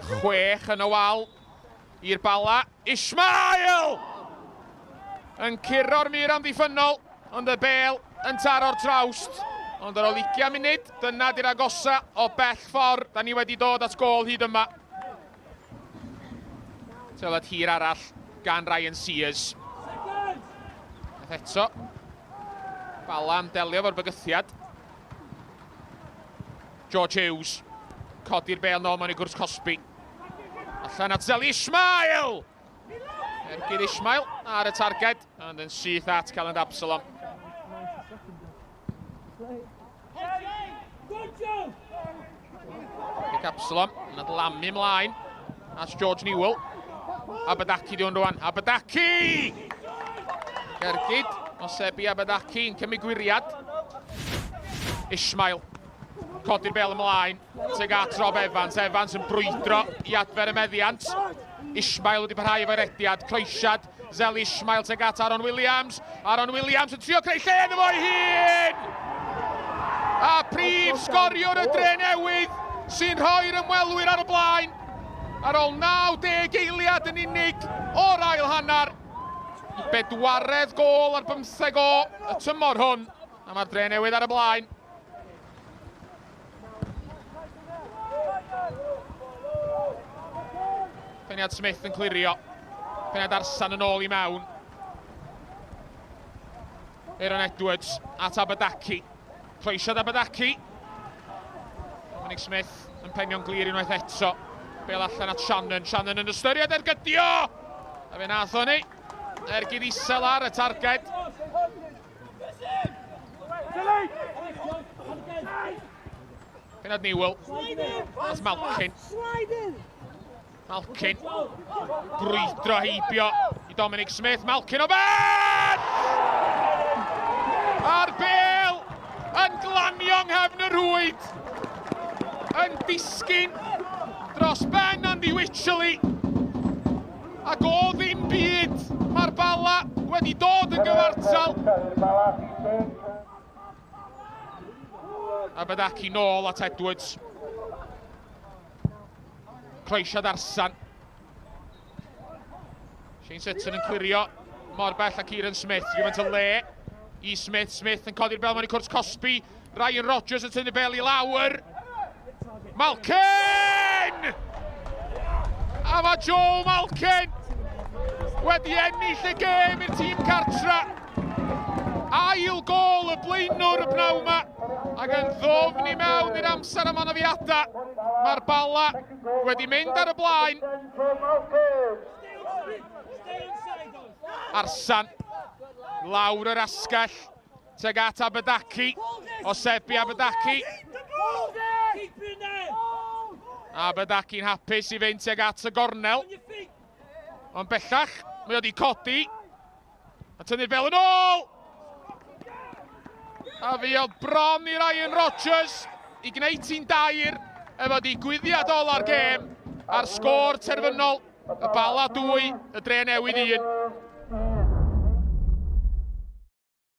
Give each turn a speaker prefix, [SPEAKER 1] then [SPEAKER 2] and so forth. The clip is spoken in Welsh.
[SPEAKER 1] Chwech yn y wal i'r Bala. Ishmael! Yn curo'r mur amddiffynnol, ond y bel yn taro'r trawst. Ond ar ôl 20 munud, dyna di'r agosa o bell ffordd da ni wedi dod at gol hyd yma. Teled hir arall gan Ryan Sears. Nath eto. Bala yn delio efo'r bygythiad. George Hughes. Codi'r bel nôl mewn i gwrs cosbi. Allan at Zeli Ishmael! Ergyd Ishmael ar y targed, ond yn syth at Calend Absalom. Cic Absalom yn adlamu ymlaen at George Newell. Abadaki di hwn rwan. Abadaki! Ergyd Osebi Abadaki yn cymryd gwiriad. Ishmael codi'r bel ymlaen tuag at Rob Evans. Evans yn brwydro i adfer y meddiant. Ishmael wedi parhau efo'i rediad. Croesiad Zeli Ishmael tuag at Aaron Williams. Aaron Williams yn trio creu lle iddo fo'i hun! A prif sgoriwr y dre newydd sy'n rhoi'r ymwelwyr ar y blaen ar ôl 90 eiliad yn unig o'r ail hanner. I bedwaredd gôl ar bymtheg o y tymor hwn. A mae'r dre newydd ar y blaen. Peniad Smith yn clirio. Peniad Arsan yn ôl i mewn. Aaron Edwards at Abadaki. Croesiad Abadaki. Dominic Smith yn penio'n glir unwaith eto. Bel allan at Shannon. Shannon yn ystyried ergydio! A fe nath o ni. Ergyd isel ar y targed. Pennod Newell. At Malkin. Malkin. Brwydro heibio i Dominic Smith. Malkin o ben! A'r bel yn glanio yng nghefn y rhwyd. Yn disgyn dros ben Andy Wycherley. Ac o ddim byd, mae'r Bala wedi dod yn gyfartal. A Badaki nôl at Edwards. Croesiad Arsan. Shane Sutton yn clirio mor bell a Kieran Smith. Rhywfaint o le i Smith. Smith yn codi'r bel mewn i cwrs cosbi. Ryan Rogers yn tynnu bel i lawr. Malkin! A mae Joe Malkin wedi ennill y gêm i'r tîm cartra. Ail gol y blaenwr y pnawn yma ac yn ddofn i mewn i'r amser am anafiadau. Mae'r Bala wedi mynd ar y blaen. Arsan lawr yr asgell. Tuag at Abadaki. Osebi Abadaki. Abadaki'n hapus i fynd tuag at y gornel. Ond bellach, mae wedi codi. A tynnu'r bel yn ôl! A fi oedd bron i Ryan Rogers i gwneud ti'n dair efo digwyddiad ola'r gêm a'r sgôr terfynol y Bala 2, y Dre Newydd 1.